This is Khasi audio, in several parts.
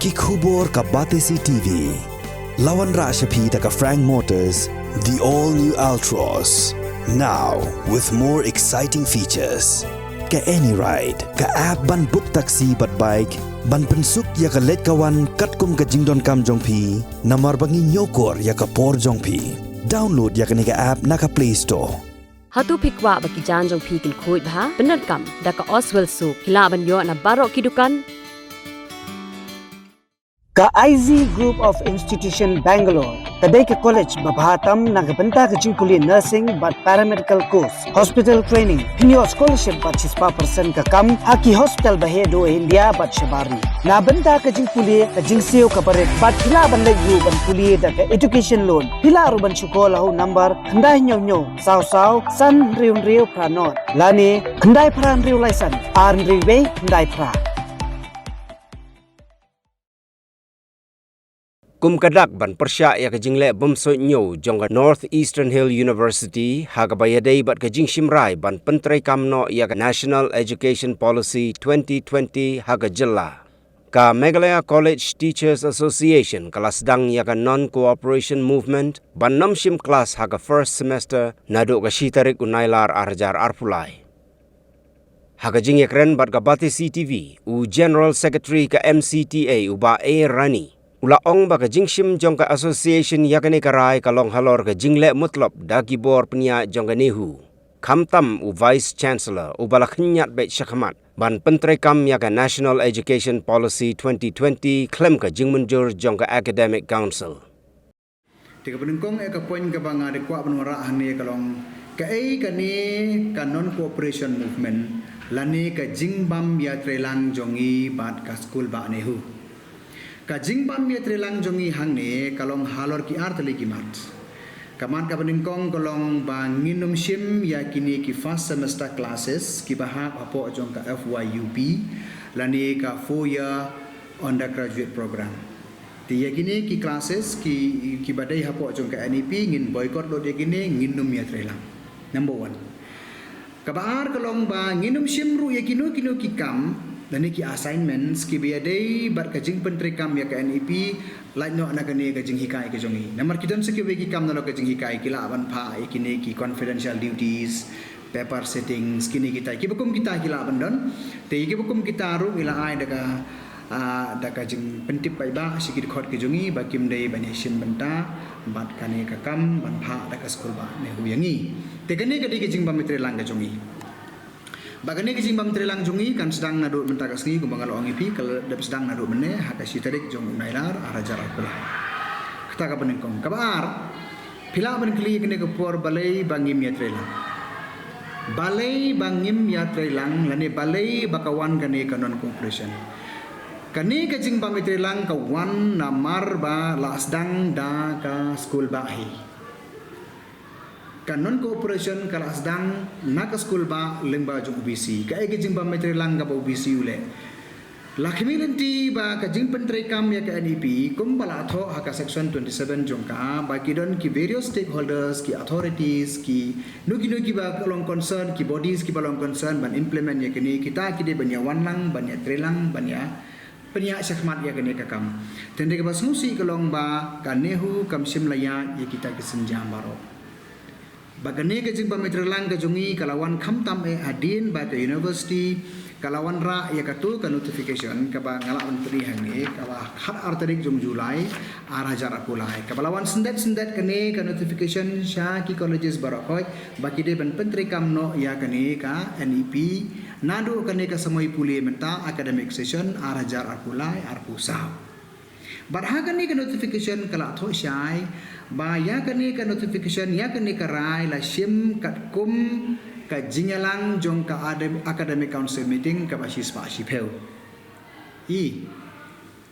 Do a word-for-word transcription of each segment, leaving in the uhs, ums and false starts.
Ki khubor ka Batesi T V. La wanrah sha phi da ka Frank Motors, the all new Altroz. Now with more exciting features. Ka AnyRide, ka app ban book taxi bad bike, ban pynsuk ïa ka leit ka wan katkum ka jingdonkam jong phi, namar ba ngi ñiewkor ïa ka por jong phi. Download ïa kane ka app na ka Play Store. Hato phi kwah ba ki jaiñ jong phi kin khuid bha? Pyndonkam da ka Oswell Soap. Phi lah ban ïoh na baroh ki dukan. Ka I Z Group of Institution Bangalore ka dei ka college ba bha tam na ka bynta ka jingpule nursing bad paramedical course, hospital training, pynïoh scholarship bad shispah percent ka kam ha ki hospital ba heh duh India bad shabar ri. Na bynta ka jingpule, ka jingsiew kaba rit bad phi lah ban leit ruh ban pule da ka education loan. Phi lah ruh ban shu call ha u number khyndai hynñiew hynñiew saw saw san hynriew hynriew phra nod lane khyndai phra hynriew lai san ar hynriew wei khyndai phra. Kum ka dak ban pyrshah ïa ka jingleh bymsuid hynñiew jong ka North Eastern Hill University, ha kaba ïadei bad ka jingshim rai ban pyntreikam noh ïa ka National Education Policy twenty twenty ha ka jylla, ka Meghalaya College Teachers Association ka la sdang ïa ka Non-Cooperation Movement ban nym shim klas ha ka first semester naduh ka shi tarik u Nailar ar hajar arphew lai. Ha ka jingïakren bad ka Batesi T V, u General Secretary ka M C T A, u Bah A Rani, u la ong ba ka jingshim jong ka association ïa kane ka rai ka long halor ka jingleh mutlop da ki bor pynïaid jong ka NEHU. Khamtam u Vice Chancellor uba la khynñiat beit shakhmat ban pyntreikam ïa ka National Education Policy twenty twenty khlem ka jingmynjur jong ka Academic Council. Te kaba nyngkong eh ka point kaba nga dei kwah ban wanrah hangne ka long, kaei kane ka non-cooperation movement lane ka jingbym ïatreilang jong ngi bad ka skul bah NEHU. Ka jingbym ïatreilang jong ngi hangne ka long halor ki ar tylli ki mat. Ka mat kaba nyngkong ka long ba ngin ym shim ïa kine ki first semester classes kiba hap hapoh jong ka F Y U P lane ka four year undergraduate program. Te ïa kine ki classes ki, kiba dei hapoh jong ka N E P ngin boycott lut ïa kine, ngin ym ïatreilang. Number one. Kaba ar ka long ba ngin ym shim ruh ïa kino kino ki kam lane ki assignments kiba ïadei bad ka jingpyntreikam ïa ka N E P, lait noh na kane ka jinghikai ka jong ngi. Namar ki don sa kiwei ki kam nalor ka jinghikai, ki lah ban phah ïa kine ki confidential duties, paper settings, kine kita, kiba kum kita ki lah ban don. Te kiba kum kita ruh ngi la ai da ka, ah, da ka jingpyntip paidbah sha ki dkhot ki jong ngi ba kim dei ban ïashim bynta bad kane ka kam ban phah da ka skul bah NEHU ïa ngi. Te kane ka dei ka jingbym ïatreilang ka jong ngi. Ba kane ka jingbym ïatreilang jong ngi kan sdang naduh mynta ka sngi, kumba nga la ong ïa phi, ka la dep sdang naduh mynne ha ka shi tarik jong u Nailar ar hajar arphew lai. Kata kaba nyngkong. Kaba ar, phi lah ban kylli kane ka por balei ba ngim ïatreilang. Balei ba ngim ïatreilang lane balei ba ka wan kane ka non-cooperation. Kane ka jingbym ïatreilang ka wan namar ba la sdang da ka skul bah hi. Ka non-cooperation ka la sdang na ka skul bah lyngba jong u B C. Kaei ka jingbym ïatreilang kaba u B C u leh. La khmih lynti ba ka jingpyntreikam ïa ka N E P kumba la thoh ha ka section twenty-seven jong ka, ba ki don ki various stakeholders, ki authorities, kino kino kiba long concern, ki bodies kiba long concern ban implement ïa kine, kita ki dei ban ïawan lang, ban ïatreilang, ban ïa pynïaid shakhmat ïa kane ka kam. Te hynrei kaba sngewsih ka long ba ka NEHU kam shym la ïaid ïa kita ki sienjam baroh. Ba kane ka jingbym ïatreilang ka jong ngi ka la wan khamtam eh hadien ba ka university ka la wanrah ïa kato ka notification kaba nga lah ban pule hangne, kaba khatar tarik jong July ar hajar arphew lai. Kaba la wan syndet syndet kane ka notification sha ki colleges baroh khoit ba ki dei ban pyntreikam noh ïa kane ka N E P naduh kane ka samoi pule mynta, academic session ar hajar arphew lai arphew saw. Bad ha kane ka notification ka la thoh shai ba ïa kane ka notification, ïa kane ka rai la shim katkum ka jingïalang jong ka adem-, academic council meeting kaba shispah shiphew. I,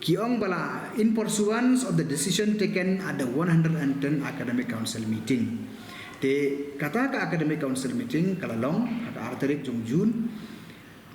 ki ong ba la in pursuance of the decision taken at the one hundred and ten academic council meeting. Te kata ka academic council meeting ka la long ha ka ar tarik jong June.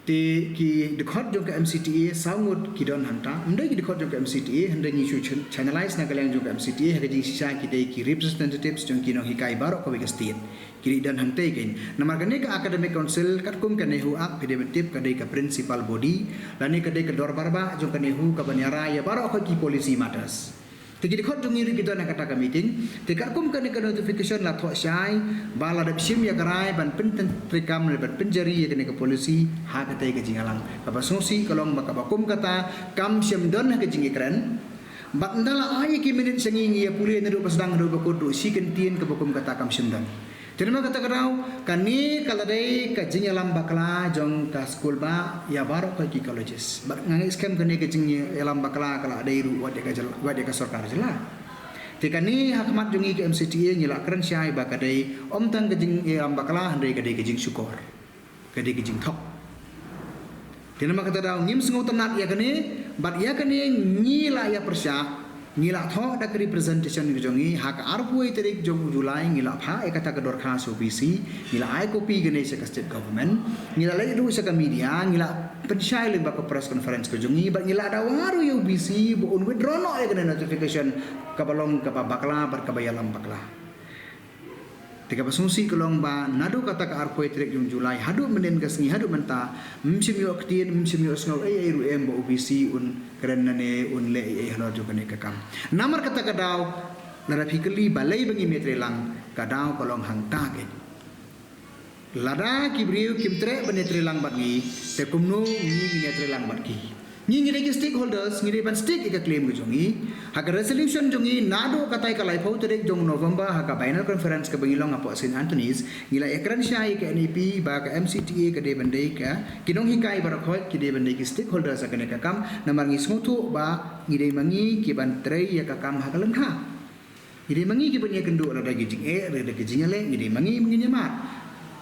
Te ki dkhot jong ka M C T A saw ngut ki don hangta. Ym dei ki dkhot jong ka M C T A, hynrei ngi shu chan-, channelize na ka liang jong ka M C T A, ha ka jingshisha ki dei ki representatives jong ki nonghikai baroh kawei ka state. Ki dei don hangta kein. Namar kane ka Academic Council, katkum ka NEHU Act, phi dei ban tip ka dei ka principal body, lane ka dei ka dorbar bah jong ka NEHU ka ban ïarai ïa baroh khoit ki policy matters. Te ki dkhot jong ngi ruh ki don ha kata ka meeting. Te katkum kane ka notification la thoh shai ba la dep shim ïa ka rai ban pyntreikam ne ban pynjari ïa kane ka policy ha katei ka jingïalang. Kaba sngewsih ka long ba kaba kum kata kam shym don ha ka jingïakren. Bad ynda la ai ïa ki minit sha ngi, ngi ïa pule naduh ba sdang haduh ba kut ruh shi kyntien kaba kum kata kam shym don. Te namar kata ka daw, kane ka la dei ka jingïalam bakla jong ka skul bah ïa baroh khoit ki colleges. Bad nga ngeit skhem kane ka jingïalam bakla ka la dei ruh wat ïa ka jylla, wat ïa ka sorkar jylla. Te kane ha khmat jong ngi ka M C T A ngi la kren shai ba ka dei ym tang ka jingïalam bakla, hynrei ka dei ka jingshukor. Ka dei ka jingthok. Te namar kata daw ngim sngewtynnat ïa kane, bad ïa kane ngi la ïa pyrshah, ngi la thoh da ka representation ka jong ngi, ha ka arphew tarik jong u July ngi la phah ïa kata ka dorkhas sha u V C, ngi la ai copy kane sha ka state government, ngi la leit ruh sha ka media, ngi la pynshai lyngba ka press conference ka jong ngi, bad ngi la dawa ruh ïa u V C ba un withdraw noh ïa kane notification kaba long kaba bakla bad kaba ïalam bakla. Te kaba sngewsih ka long ba naduh kata ka arphew tarik jong July haduh mynnin ka sngi haduh mynta, ym shym ïoh ktien, ym shym ïoh sngew ei ei ruh em ba u V C un kren ne un leh ei ei halor jong kane ka kam. Namar kata ka daw, lada phi kylli balei ba ngim ïatreilang, ka daw ka long hangta kein. Lada ki briew kim treh ban ïatreilang bad ngi, te kumno ngi ngin ïatreilang bad ki? Ngi ngi dei ki stakeholders, ngi dei ban stick ïa ka claim ka jong ngi. Ha ka resolution jong ngi naduh katai ka laiphew tarik jong November ha ka biennial conference kaba ngi long hapoh Saint Anthony's, ngi la ïakren shai ïa ka N E P ba ka M C T A ka dei ban dei ka ki nonghikai baroh khoit ki dei ban dei ki stakeholders ha kane ka kam, namar ngi sngewthuh ba ngi dei ma ngi ki ban trei ïa ka kam ha ka lyngkha. Ngi dei ma ngi ki ban ïakynduh lada ki jingeh, lada ki jingïaleh, ngi dei ma ngi, ma ngi ïa mad.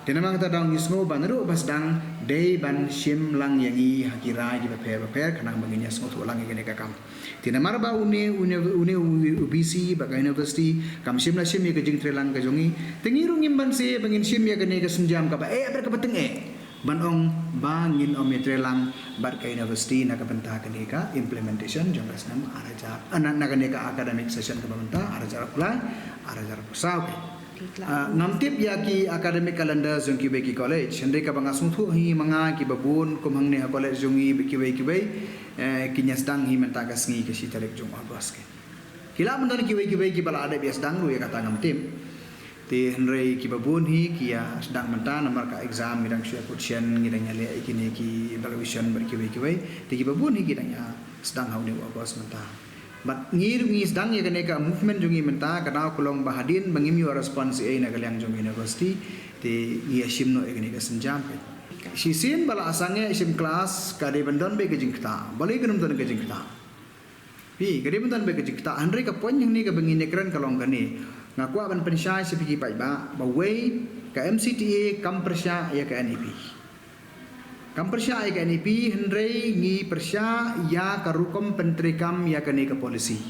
Te namar kata daw ngi sngew ba naduh ba sdang dei ban shim lang ïa ngi ha ki rai kiba pher bapher khnang ba ngin ïa sngewthuh lang ïa kane ka kam. Te namar ba une, une, une u, u V C bad ka university kam shym la shim ïa ka jingtreilang ka jong ngi. Te ngi ruh ngim banse ba ngin shim ïa kane ka sienjam kaba eh bad kaba tyngeh ban ong ba ngin ym ïatreilang bad ka university na ka bynta kane ka implementation jong ka snem ar hajar, ah, na, na kane ka academic session kaba mynta ar hajar arphew lai, ar hajar arphew saw. Ah, ngam tip ïa ki academic calendar jong kiwei ki college, hynrei kaba nga sngewthuh hi ma nga kiba bun kum hangne ha college jong ngi bad kiwei kiwei, eh, kin ïa sdang hi mynta ka sngi ka shi tarik jong August. Ki lah ban don kiwei kiwei kiba la dep ïa sdang ruh, ïa kata ngam tip. Te hynrei kiba bun hi ki ïa sdang mynta namar ka exam ngi dang shu ïa kut shen, ngi dang ïa leh ïa kine ki evaluation bad kiwei kiwei. Te kiba bun hi ki dang ïa sdang ha une u August mynta. Bad ngi ruh ngi sdang ïa kane ka movement jong ngi mynta, ka daw ka long ba hadien ba ngim ïoh response ei na ka liang jong university, te ngi ïa shim noh ïa kane ka sienjam. Shisien ba la sangeh shim klas ka dei ban don beit ka jingktah. Balei kan ym don ka jingktah? Phi, ka dei ban don beit ka jingktah, hynrei ka point hangne kaba ngin ïakren ka long kane. Nga kwah ban pynshai sha phi ki paidbah ba wei, ka M C T A kam pyrshah ïa ka N E P. Kam pyrshah ïa ka N E P, hynrei ngi pyrshah ïa ka rukom pyntreikam ïa kane ka policy.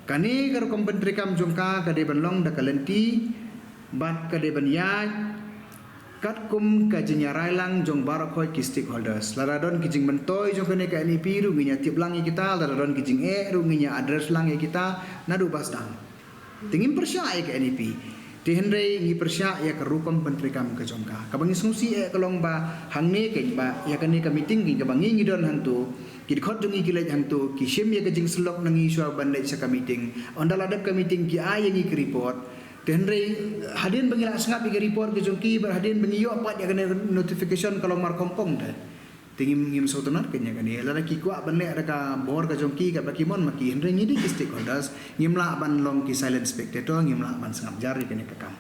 Kane ka rukom pyntreikam jong ka ka dei ban long da ka lynti bad ka dei ban ïaid katkum ka jingïarailang jong baroh khoit ki stakeholders. Lada don ki jingmyntoi jong kane ka N E P ruh ngin ïa tip lang ïa kita, lada don ki jingeh ruh ngin ïa address lang ïa kita naduh ba sdang. Te ngim pyrshah ïa ka N E P. Te hynrei ngi pyrshah ïa ka rukom pyntreikam ka jong ka. Kaba ngi sngewsih eh ka long ba hangne kein ba ïa kane ka meeting kein kaba ngi ngi don hangto, ki dkhot jong ngi ki leit hangto, ki shim ïa ka jingsyllok na ngi shuwa ban leit sha ka meeting. Ynda la dep ka meeting ki ai ïa ngi ka report. Te hynrei hadien ba ngi la sngap ïa ka report ka jong ki bad hadien ba ngi ïoh pat ïa kane notification ka long mar khongpong te. Te ngim, ngim sngewtynnat kein ïa kane. Lada ki kwah ban leh da ka bor ka jong ki kaba ki mon ma ki, hynrei ngi dei ki stakeholders, ngim lah ban long ki silent spectator, ngim lah ban sngap jar ïa kane ka kam.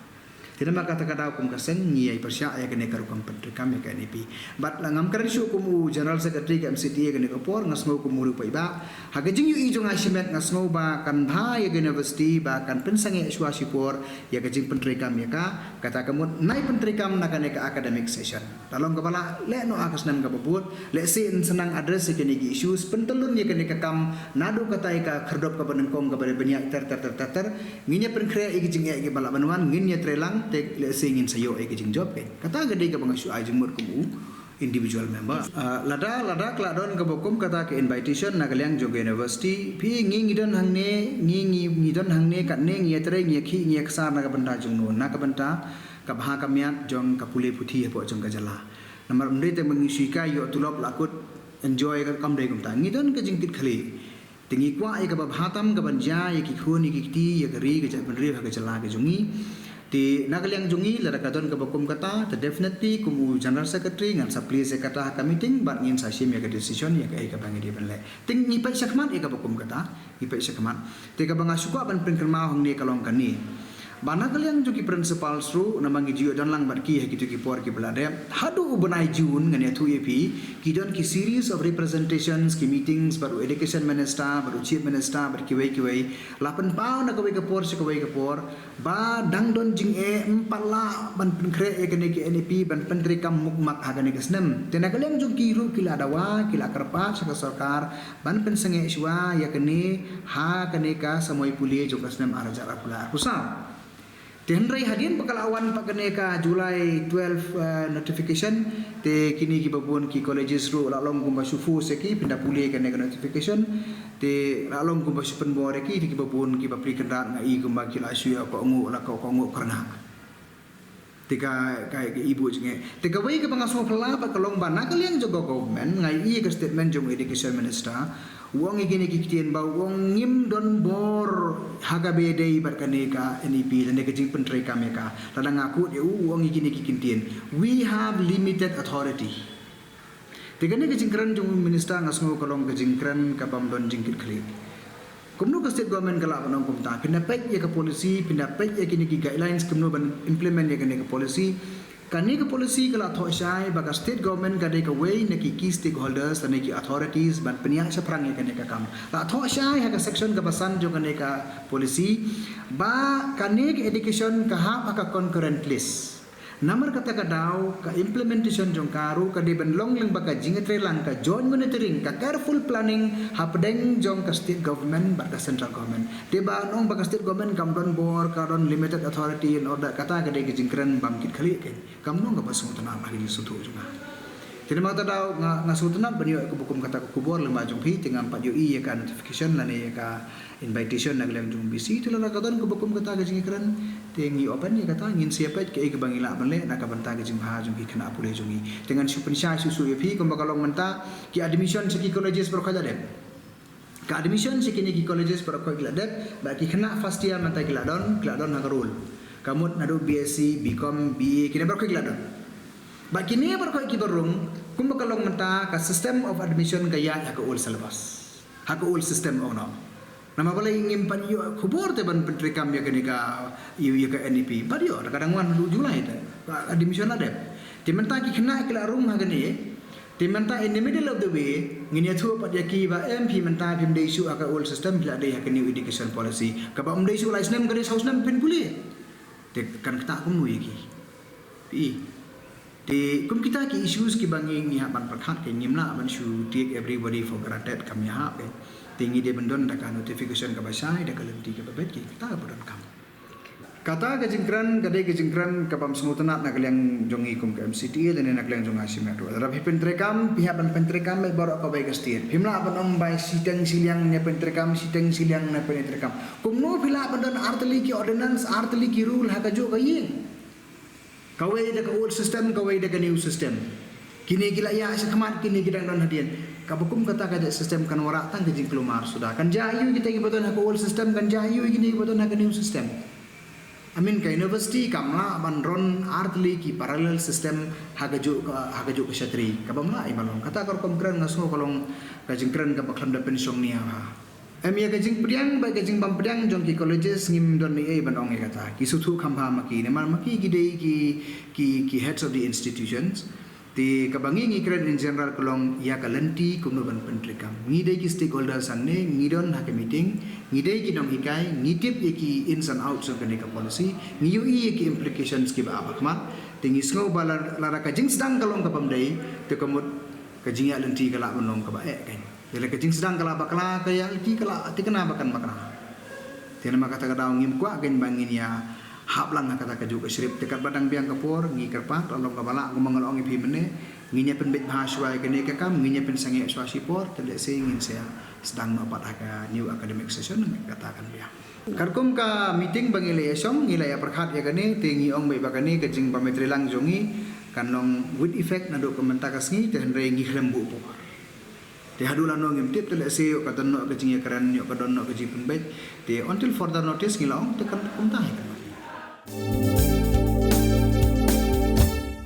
Te namar kata ka daw kum ka seng ngi ïa pyrshah ïa kane ka rukom pyntreikam ïa ka N E P. Bad la ngam kren shuh kum u General Secretary ka M C T A kane ka por, nga sngew kum u riew paidbah. Ha ka jingïohi jong nga shimet nga sngew ba kan bha ïa ka university ba kan pynsangeh shuwa shipor ïa ka jingpyntreikam ïa ka, kata ka mut nai pyntreikam na kane ka academic session. Ka long kaba la leh noh ha ka snem kaba bud, lehse yn sa nang address ïa kine ki issues, pyntyllun ïa kane ka kam, naduh katai ka khyrdop kaba nyngkong kaba dei ban ïaid ter ter ter ter ter, ngin ïa pynkhreh ïa ki jingeh kiba lah ban wan, ngin ïa trei lang, te lehse ngin sa ïoh ïa ki jingjop kein. Kata ka dei kaba nga shu ai jingmut kum u individual member. Uh, lada lada ka la don kaba kum kata ka invitation na ka liang jong ka university, phi ngi ngi don hangne, ngi ngi ngi don hangne katne, ngi ïatrei, ngi ïakhih, ngi ïaksar na ka bynta jong no, na ka bynta ka bha ka miat jong ka pule puthi hapoh jong ka jylla. Namar ym dei tang ba ngi shu ïa ka ïoh tulop la kut enjoy ka, kam dei kumta. Ngi don ka jingkitkhlieh. Te ngi kwah ïa kaba bha tam kaban jia ïa ki khun ïa ki kti ïa ka ri ka jaitbynriew ha ka jylla ka jong ngi. Te na ka liang jong ngi lada ka don kaba kum kata, te definitely kum u general secretary ngan sa please ïa kata ha ka meeting bad ngin sa shim ïa ka decision ïa kaei kaba ngi dei ban leh. Te ngi peit shakhmat ïa kaba kum kata, ngi peit shakhmat. Te kaba nga shu kwah ban pynkynmaw hangne ka long kane. Ba na ka liang jong ki principals ruh, namar ngi ju ïoh don lang bad ki ha kito ki por kiba la dep. Haduh u bnai June ngan ïathuh ïa phi, ki don ki series of representations, ki meetings bad u education minister, bad u chief minister, bad kiwei kiwei. La pynpaw na kawei ka por sha kawei ka por ba dang don jingeh, ym pat lah ban pynkhreh ïa kane ka N E P ban pyntreikam mukmak ha kane ka snem. Te na ka liang jong ki ruh ki la dawa, ki la kyrpad sha ka sorkar ban pynsangeh shuwa ïa kane ha kane ka samoi pule jong ka snem ar hajar arphew lai arphew saw. Te hynrei hadien ba ka la wan pat kane ka July twelve, eh, notification, te kine kiba bun ki colleges ruh la long kumba shu force ïa ki, phin da pule kane ka notification, te la long kumba shu pynbor ïa ki, te kiba bun kiba pli kynrad nga i kumba ki la shu ïa kohnguh la koh, kohnguh kyrngah. Te ka, ka, ka i buh jingeh. Te kawei kaba nga sngewphylla bad ka long ba na ka liang jong ka government, nga i ka statement jong education minister, u ong ïa kine ki ktien ba u ong ngim don bor ha kaba ïadei bad kane ka N E P lane ka jingpyntreikam ïa ka. Lada nga quote ïa u, u ong ïa kine ki ktien, "We have limited authority." Te kane ka jingkren jong u minister nga sngew ka long ka jingkren kabym don jingkitkhlieh. Kumno ka state government ka lah ban ong kumta? Phin da peit ïa ka policy, phin da peit ïa kine ki guidelines kumno ban implement ïa kane ka policy. Kane ka policy ka la thoh shai ba ka state government ka dei kawei na ki key stakeholders lane ki authorities ban pynïaid shaphrang ïa kane ka kam. La thoh shai ha ka section kaba san jong kane ka policy ba kane ka education ka hap ha ka concurrent list. Namar kata ka daw ka implementation jong ka ruh ka dei ban long lyngba ka jingïatreilang, ka joint monitoring, ka careful planning hapdeng jong ka state government bad ka central government. Te ba ong ba ka state government kam don bor, ka don limited authority and all that, kata ka dei ka jingkren bym kit khlieh kein. Kam long kaba sngewtynnat ha ka jingsngewthuh jong nga. Te namar kata daw nga, nga sngewtynnat ban ïoh kaba kum kata ka khubor lyngba jong phi, te ngam pat ïohi ïa ka notification lane ïa ka invitation na ka liang jong B C, te lada ka don kaba kum kata ka jingkren, te ngi open ïa kata, ngin sa ïa peit kaei kaba ngi lah ban leh na ka bynta ka jingbha jong ki khynnah pule jong ngi. Te ngan shu pynshai shuh shuh ïa phi kumba ka long mynta, ki admission sha ki colleges baroh khoit la dep. Ka admission sha kine ki colleges baroh khoit ki la dep, bad ki khynnah first year mynta ki la don, ki la don ha ka roll. Ka mut naduh B S C, B Com, B A, kine baroh khoit ki la don. Bad kine baroh khoit kiba rung, kumba ka long mynta, ka system of admission ka ïaid ha ka old syllabus. Ha ka old system, ong noh. Namar balei ngim pat ïoh khubor te ban pyntreikam ïa kane ka, ïa, ïa ka N E P. Bad ïoh, da ka dang wan naduh July te. Admission la dep. Te mynta ki khynnah ki la rung ha kane. Te mynta in the middle of the way, ngin ïathuh pat ïa ki ba em phi mynta phim dei shuh ha ka old system, phi la dei ha ka new education policy. Kaba ym dei shuh lai snem, ka dei saw snem phin pule. Te kan ktah kumno ïa ki? Phi i. Te kum kita ki issues kiba ngi, ngi hap ban pyrkhat, ke ngim lah ban shu take everybody for granted kam ïahap, ke. Te ngi dei ban don da ka notification kaba shai, da ka lynti kaba beit, ke kata kaba donkam. Kata ka jingkren, ka dei ka jingkren kabym sngewtynnat na ka liang jong ngi kum ka M C T A lane na ka liang jong nga shimet ruh. Lada phi pyntreikam, phi hap ban pyntreikam beit baroh kawei ka state. Phim lah ban ong ba shiteng shiliang ne pyntreikam, shiteng shiliang ne pyntreikam. Kumno phi lah ban don artylli ki ordinance, artylli ki rule ha kajuh ka ïing? Kawei da ka old system, kawei da ka new system. Kine ki la ïaid shakhmat, kine ki dang don hadien. Kaba kum kata ka jait system kan wanrah tang ka jingkulmar suda. Kan jia aiu kita kiba don ha ka old system, kan jia aiu kine kiba don ha ka new system. I mean, ka university kam lah ban run artylli ki parallel system ha kajuh ka, ha kajuh ka shatri. Kabym lah ïa ban long. Kata ka rukom kren nga sngew ka long ka jingkren kaba khlem da pynshong nia bha. Em, ïa ka jingpdiang bad ka jingbym pdiang jong ki colleges ngim don ei ei ban ong ïa kata. Ki sngewthuh kham bha ma ki, namar ma ki ki dei ki, ki, ki heads of the institutions. Te kaba ngi ngi kren in general ka long ïa ka lynti kumno ban pyntreikam. Ngi dei ki stakeholders hangne, ngi don ha ka meeting, ngi dei ki nonghikai, ngi tip ïa ki ins and outs jong kane ka policy, ngi ïohi ïa ki implications kiba ap ha khmat. Te ngi sngew ba la, lada ka jingsdang ka long kabym dei, te ka mut ka jingïaid lynti ka lah ban long kaba eh kein. Lada ka jingsdang ka la bakla, ka ïaid lynti ka la thikna ba kan bakla. Te namar kata ka daw ngim kwah kein ba ngin ïa hap lang ha kata kajuh ka shrip. Te katba dang biang ka por, ngi kyrpad, la long kaba lah, kumba nga la ong ïa phi mynne, Ngin ïa pynbeit bha shuwa ïa kane ka kam, ngin ïa pynsangeh shuwa shipor, te lehse ngin sa sdang noh pat ha ka new academic session, kata kan biang. Katkum ka meeting ba ngi la ïa shong, ngi la ïa pyrkhat ïa kane, te ngi ong beit ba kane ka jingbametri lang jong ngi kan long with effect naduh ka mynta ka sngi, te hynrei ngi khlem buh por. Te haduh lano ngim tip, te lehse ïoh ka don noh ka jingïakren, ïoh ka don noh ka jingpynbeit. Te until further notice ngi la ong te kan kumta hi kan.